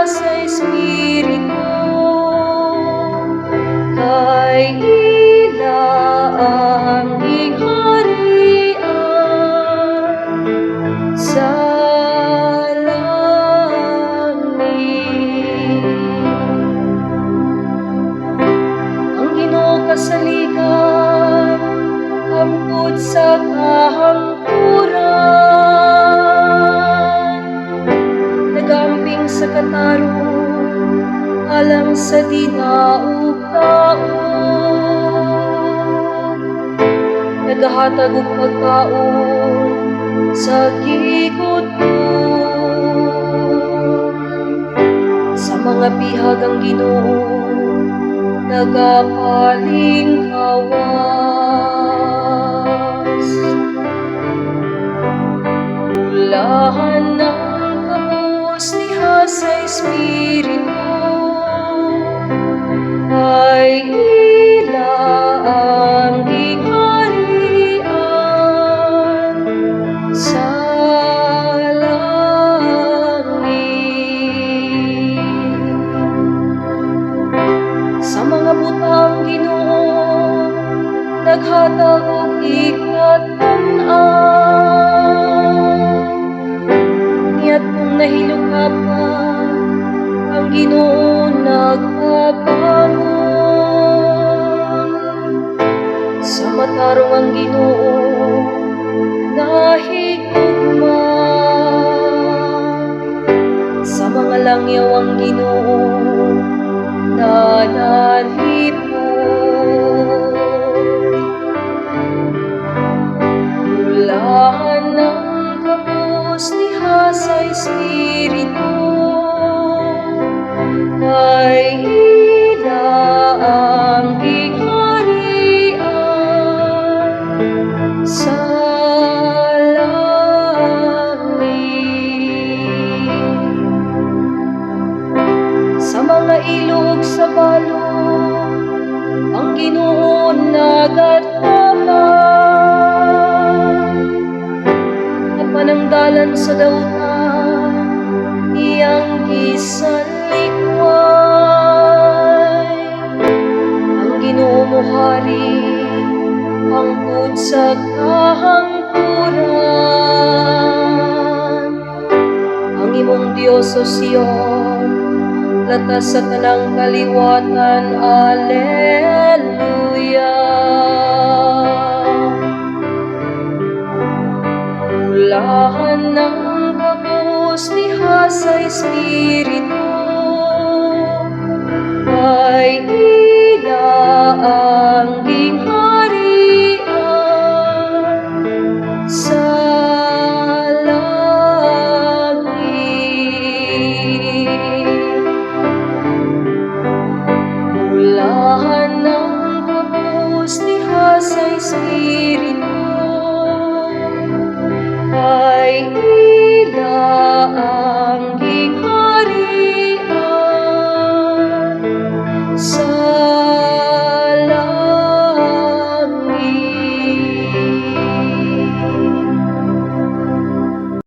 sa Espiritu, kay ila ang gingharian sa langit. Ang Ginoo kasaligan hangtod sa kahangturan, nagamping sa katarong alang sa dinaog-daog, nagahatag og pagkaon sa gigutom. Sa mga bihag ang Ginoo nagapalingkawas. Bulahan ang kabus niya sa Espiritu, kay ila ang gingharian sa langit. Sa mga buta ang Ginoo naghatag og ikatan-aw. Niadtong nahilukapan, ang Ginoo nagpabangon. Sa matarong ang Ginoo nahigugma. Sa mga langyaw ang Ginoo nanalipod. Bulahan ang kabus niya sa Espiritu, kay ila ang gingharian sa langit. Sa mga ilo ug sa balo, ang Ginoo nagatabang. Apan ang dalan sa dautan iyang gisalikway. Ang Ginoo mohari hangtod sa kahangturan. Ang imong Dios, O Sion, latas sa tanang kaliwatan. Alleluia. Bulahan ang kabus niya sa Espiritu, kay ila ang gingharian sa langit. Bulahan ang kabus niya sa Espiritu, kay ila ang